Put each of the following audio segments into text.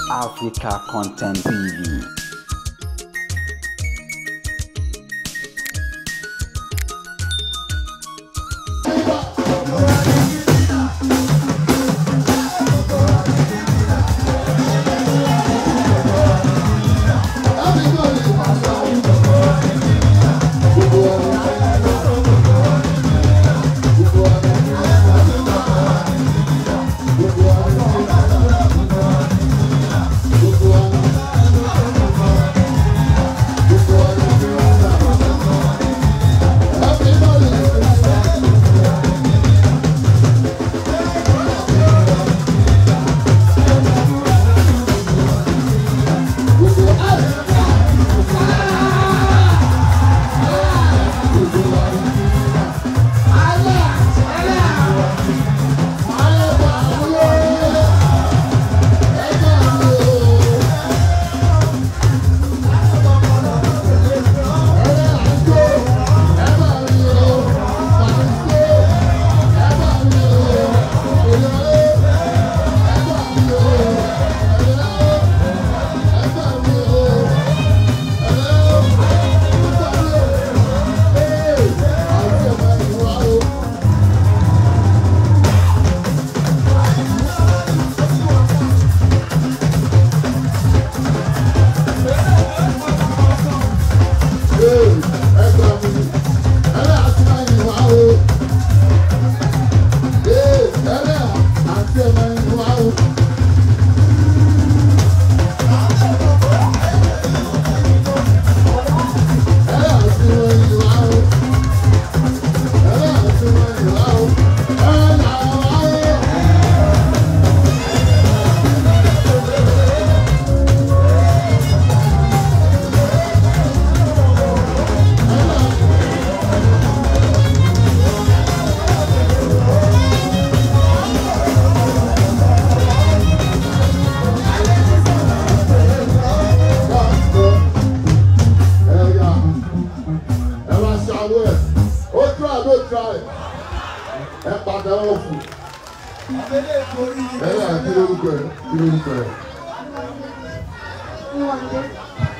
Africa Content TV.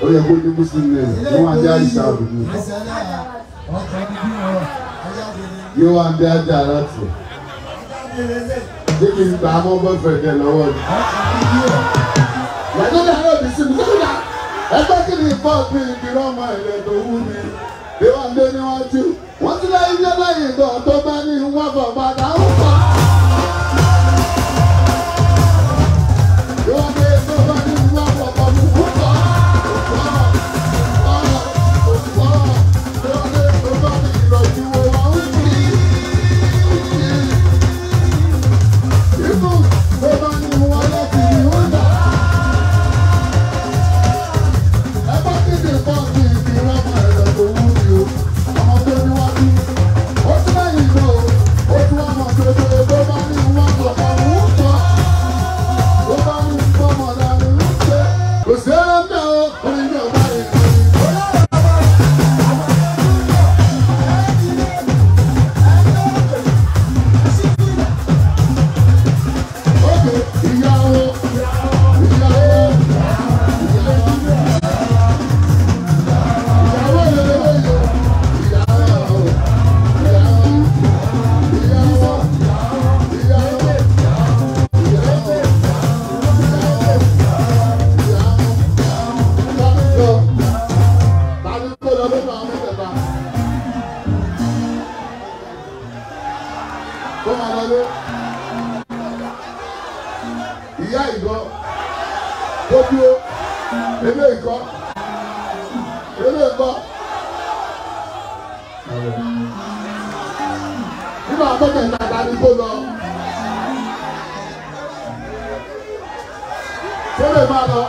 Ó yẹ kó ní muslim name ní wọn adé àyíṣà àbùkù yóò wá dé ajá aláàtì ṣé kí n gbà á mọ́ boyfriend ẹ lọ́wọ́ ni. Yàtọ̀ dáná òbí sí mi sọ́kùnà ẹgbẹ́ kí ni pọ́ọ̀pù ìdúró ọmọ ilẹ̀ tó wú mi bí wọ́n dé níwájú wọ́n ti láyé ilé lẹ́yìn ìgbà tó bá ní wọ́n bọ̀ padà ń pọ̀. Bí wọ́n dé tó bá ní wọ́n bọ̀ padà ń pọ̀. Ìyá ìgọ́ tó dúró ilé ìgọ́ ilé ìgọ́ nínú àtọ́kẹ̀ ìtajà ni kó lọ tó lè máa lọ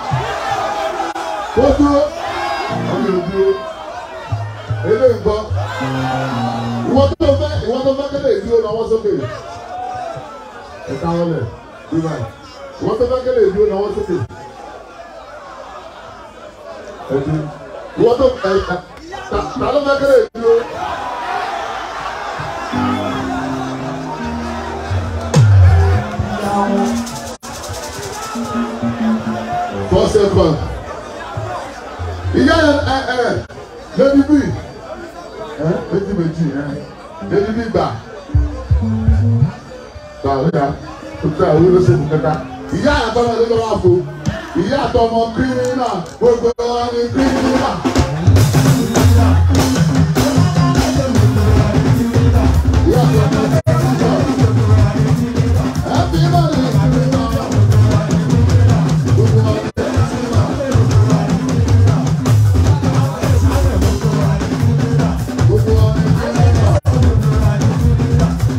tó dúró ọmọ ìdúró ilé ìgọ́ ìwọ tó fẹ́ kẹ́lẹ́ ìdúró lọ́wọ́ sókè ẹ̀ka wọlé bí báyìí. Wọ́n tó fẹ́ kẹ́lẹ́ ìdúró náwó sókè. Wọ́n tó ta ló fẹ́ kẹ́lẹ́ ìdúró. Second. Ìyá ẹ Lady B méjì méjì Lady B gbà. Gbà ó yà ó tẹ àwọn olóṣèlú kẹta. Ìyá àtọmọ ló lọ́wọ́ àfo. Ìyá àtọmọ kírímínà gbogbo wa ni kírímínà. Ìyá àtọmọ kírímínà. Happy birthday kírímínà. Gbogbo wa ni kírímínà. Gbogbo wa ni kírímínà.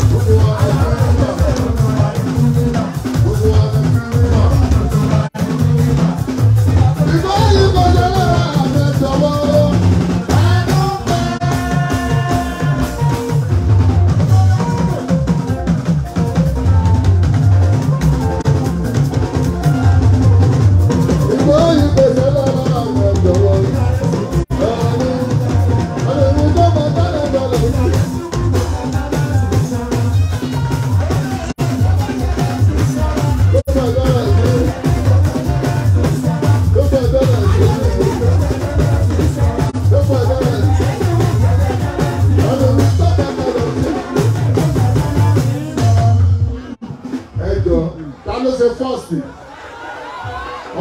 Gbogbo wa ni kírímínà. Gbogbo wa ni kírímínà. Ta ló ṣe first?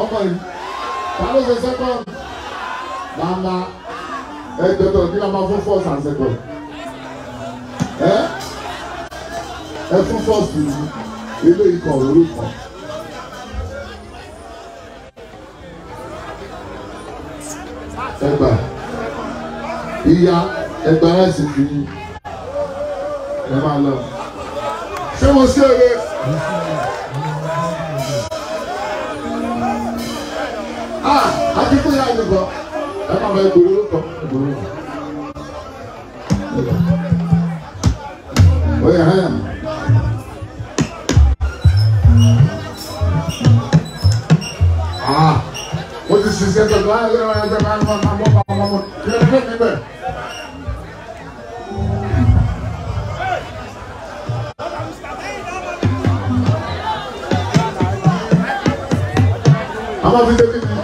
Ọmọ yìí. Ta ló ṣe second? Màmá ẹjọ́ tó kí la máa fún first and second. Ẹ fún first yìí, ilé ikọ̀ orúkọ. Ẹgbà ìyá ẹgbà ẹ̀sìn fi ẹ máa lọ. Ṣé mo ṣe eré? Àti fún ìyá mi kọ, ẹ máa bẹ gbòòrò kọ, gbòòrò. Ó yẹ hẹ́n. Ó ti ṣiṣẹ́ tó tó láyé lọ́wọ́ ẹgbẹ́ máa ń mọ máa mọ́ máa mọ́ kí ló dé níbẹ̀. Àwọn fi débi ni.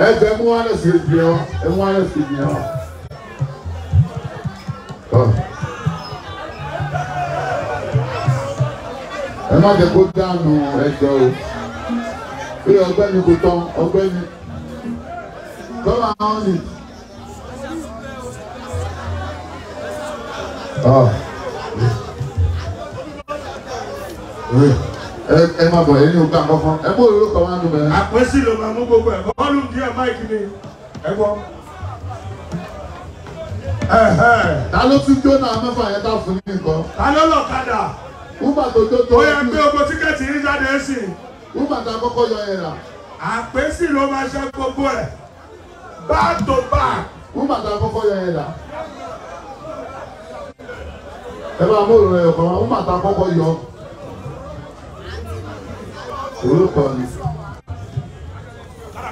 Ẹ jẹ́ mú wálé sí ibi ẹ wá, ẹ mú wálé sí ibi ẹ wá. Ẹ má jẹ́ kó dànù ẹjọ́ o. Bí ọgbẹ́ni kò tán, ọgbẹ́ni. Come on it. Ẹ má bọ̀ ẹni ò gbà kankan. Ẹ mú òróró kan wá nù mẹ́. Àpèsí ló máa mú gbogbo ẹ̀. Bọ́ọ̀lù díẹ̀ máìkì ni. Ẹ gbọ́. Ta ló tún jóná mẹ́fà yẹn tá fún ní nǹkan? Ta ló lọ̀kadà? Uber tó jó tó. Ó yẹ pé ogun tíkẹ́ẹ̀tì yín jáde sí. Uber tá a kọ́kọ́ yọ yẹn rà. Àpèsí ló máa ṣe gbogbo ẹ̀. Back to back. Uber tá a kọ́kọ́ yọ yẹn rà. Ẹ bá mú òróró ẹ̀yọ̀ kan wá. Uber tá a kọ́kọ́ yọ. Orúkọ ni.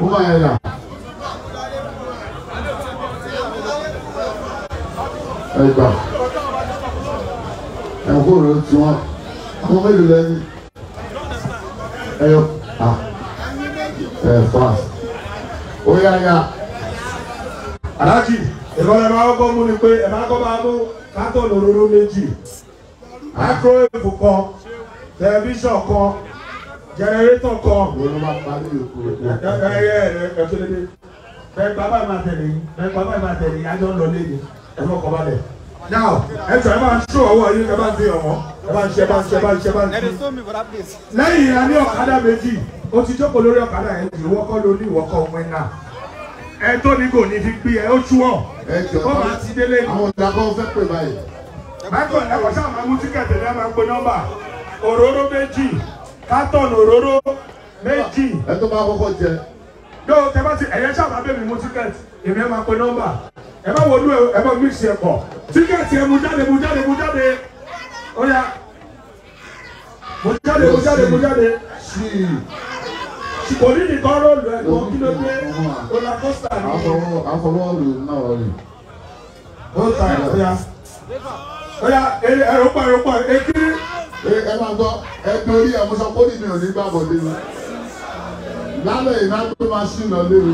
Uber yẹn rà. Ẹ gbà. Ẹ kó òróró tiwọn. Àwọn mélòó lẹ́ni? Ẹyọ ẹ fast. Ó yá yá. Aláàjì, ìkọlẹ̀ máa kọ́kọ́ mú ni pé ẹ máa kọ́ máa mú kátọ́ọ̀nù òróró méjì, máíkírówèfù kan, tẹlifíṣàn kan, jẹnẹrétọ̀ kan. Wọ́n ló máa parí ìyókù rẹ̀. Ẹ ẹ ẹ tó lédè. Bẹ́ẹ̀ bàbá yìí máa tẹ̀lé yín, bẹ́ẹ̀ bàbá yìí máa tẹ̀lé yín, ajọ́ ń lọ léde, ẹ fọkàn balẹ̀. Now, ẹ jọ ẹ máa ń ṣó ọwọ́ yín, ẹ bá ń fi ọ̀wọ́n, ẹ bá ń ṣe, ẹ bá ń ṣe, ẹ bá ń ṣe, ẹ bá ń ṣe. Lẹ́yìn a ní ọ̀kadà méjì, ó ti jókòó lórí ọ̀kadà yẹn jù, ìwọ́kọ́ ló ní ìwọ́kọ́ wẹ́nà. Ẹ tó ní kò ní fi gbé ẹ, ó ṣú ọ̀. Ó máa ti délé. Àwọn ọ̀dà kan fẹ́ pè báyìí. Michael, ẹ kò sáà máa mú tíkẹ̀tì ní ẹ máa pe nọ́mbà. Òróró méjì, kátọ̀nù òróró méjì. Ẹ tó máa kọ́kọ́ jẹ. Dóò tẹ bá ti ẹ̀yẹ sáà máa bẹ̀ mí mú tíkẹ̀tì, èmi ẹ máa pe nọ́mbà. Ẹ má wọlú ẹ má mix ẹ pọ̀. Tíkẹ́ẹ̀tì ẹ mú jáde mú jáde mú jáde. Ó yá. Mú jáde mú jáde mú jáde. Kò ní nìkan róòlù ẹ̀ kan kí ló dé? Roller coaster ni. Àfọwọ́ rò náà rè. Ó ta ẹ̀ ó yá. Ó yá ẹ̀rọ pọ̀ ẹ̀rọ pọ̀ ekiri. Ẹ máa gbọ́, ẹ torí ẹ̀ mo sọ pé ó ní mi ò ní gbàgbọ́ lé mi. Lálẹ́ ìná tó máa ṣì lọ lé mi.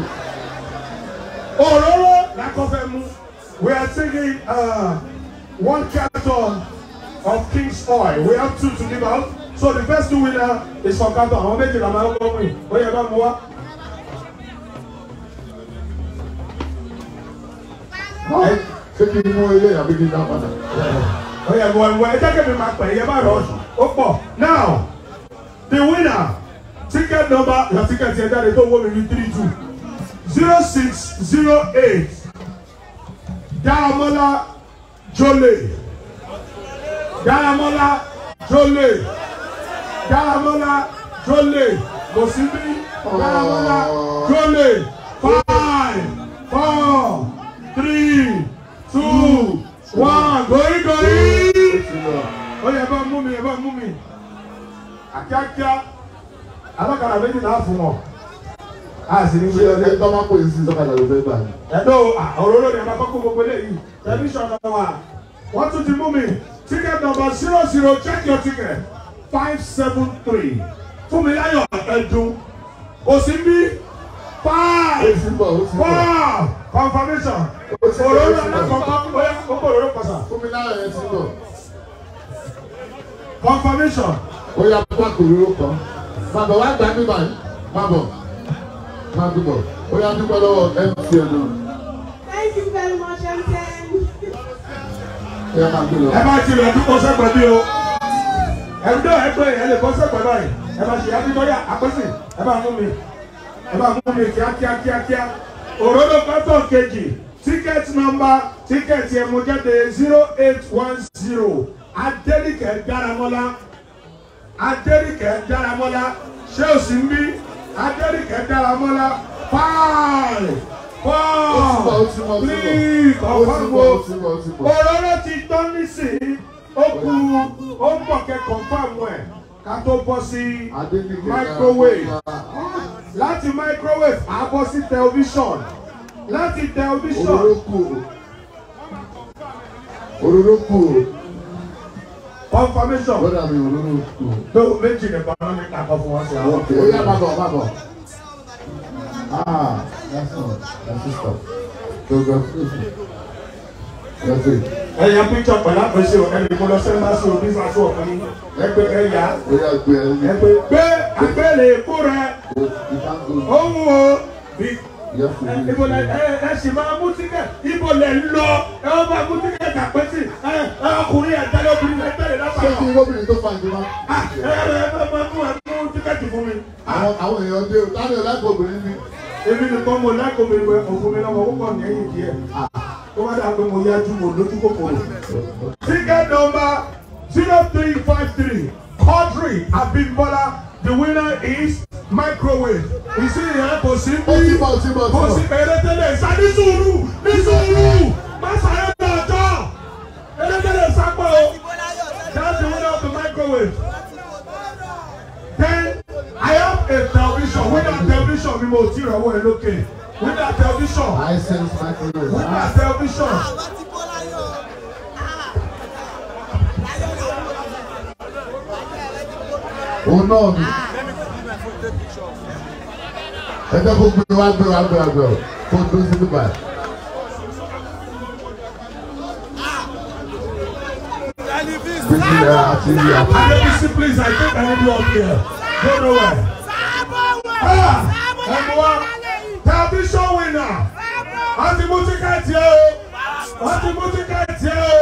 Òróró la kọ́ fẹ́ mú. We are taking one carton of King's oil. We have two to give out. So the first two winner is for carton. Àwọn méjì la máa ń kọ́ win. Ó yẹ bá mu wá. Ṣé kí n mú ilé àbí kí n dá padà? Ó yẹ mu ẹmu ẹ jẹ́ kí mi máa pẹ̀ yẹ bá rọ̀ ó pọ̀. Now the winner, ticket number, your ticket yẹn jáde tó wó mi ní 320608 Daramola Jole, Daramola Jole, Daramola Jole, kò sí bí Daramola Jole. 5, 4, 3, 2, 1, gòrí gòrí. Ó yẹ bá mú mi, ẹ bá mú mi. Kíákíá, alákàrà méjì náà fún wọn. A sì ní Ṣé ẹ tọ́ máa pè é sí sọ́kadà ló fẹ́ gbà ní? Ẹ̀dọ́ òróró ni a máa kọ́kọ́ gbogbo eléyìí. Tẹlifíṣàn náà wà. Wọ́n tún ti mú mi. Ticket number 00, check your ticket. 573. Fúnmiláyọ̀ Ẹ̀dùn. Kò sí bí 5, Ó ti bọ̀, ó ti bọ̀. 4, confirmation. Ó ti bọ̀, Òróró ó ti bọ̀. alákọ̀ọ́kọ́, bóyá ó kó òróró pọ̀sà. Fúnmiláyọ̀ yẹn ti bọ̀. Confirmation. Ó yá pákó òróró kan. Bàbá wa gbà mí báyìí. Má bọ̀. Má dúpọ̀. Ó yá dúpẹ́ lọ́wọ́ MTN o. Thank you very much, MTN. Ó yá máa gbé lọ. Ẹ máa ti rẹ̀ dúpọ̀ sẹ́gbẹ̀ẹ́ bí o. Ẹ̀dọ́ ẹgbẹ́ yẹn lè bọ́ sẹ́gbẹ̀ẹ́ báyìí. Ẹ máa ṣe àbíkọ́yà àpẹ́sì. Ẹ máa mú mi. Ẹ máa mú mi kíákíá kíákíá. Òróró kọ́tọ̀ kejì. Ticket number, ticket yẹn mo jáde 0810. Adéníkẹ́ Dáramọ́lá. Adéníkẹ́ Dáramọ́lá. Ṣé o sì ń bí? Adéníkẹ́ Dáramọ́lá. 5, Ó ti bọ̀, ó 4, ti bọ̀, ó ti bọ̀. 3, Ó ti confirm bọ̀, o. ó ti bọ̀, ó ti bọ̀. Òróró ti tán nísìnyí. Ó kú, ó ń bọ̀ kẹ́ confirm ẹ̀ ká tó bọ́ sí Adéníkẹ́ microwave. Dáramọ́lá. Láti microwave, á bọ́ sí television. Láti television. Òróró kù. Òróró kù. Confirmation. Bọ́dà mi òróró kù. Tó méjì nìkan ló ní kakọ fún wọn sí àwọn. Ó yá má bọ̀, má bọ̀. Ah, that's all. That's it. Stop. Congratulations. That's it. Ẹ̀yà picture pẹ̀lú àpèsè o, ẹnì kó lọ sẹ́ńdá sí o, bí sàṣọ ọ̀kan ẹgbẹ́ ẹ̀yà Ó yá gbé ẹ ní. ẹgbẹ́ gbé àgbélé ikú rẹ̀ You can't go. ó wù ó. You have to leave. Ibo lẹ ẹ sì máa mú tíkẹ̀, ibo lẹ ń lọ, ẹ wọ́n máa mú tíkẹ̀ kàpẹ́sì, ẹ ọkùnrin ẹ̀ tẹ́lẹ̀ obìnrin ẹ̀ tẹ́lẹ̀ Ṣé látàrọ̀. kí obìnrin tó fa ìjọba? Ẹ ẹ ẹ máa mú ẹ mú tíkẹ̀tì fún mi. Àwọn èèyàn dé o. Táwọn èèyàn láìpẹ́ obìnrin ni. Èmi nìkan mo láìkó mi wẹ òfin mi lọ́wọ́ púpọ̀ ní ẹ̀yìn díẹ̀. Tó bá dà pé mo yájú mo lójú kòkòrò. Ticket number 0353, Quadri Abimbola, the winner is microwave. Ìsìn ìyẹn kò sí Ó ti bí bọ̀, ó ti bọ̀, ó ti kò sí bọ̀. eré tẹ́lẹ̀ sá ní sùúrù ní sùúrù má sáré náà jọ eré tẹ́lẹ̀ sápọ̀ o. That's the winner of the microwave. Then I have a television. Winner television mi mo ti rọwọ́ ẹ lókè. Winner television. Hisense microwave. Winner television. Òun náà ni. Ẹ jẹ́ kó gbé wá gbé wá gbé wá gbé o. Kó dúró sí Dubai. Gbèsè ẹ àti ilé àti. Adébísí, please, I think I need you up here. Go nowhere. Ah! Ẹ̀mú wa, television winner. Wọ́n ti mú tíkẹ́ẹ̀tì ẹ o. Wọ́n ti mú tíkẹ́ẹ̀tì ẹ o.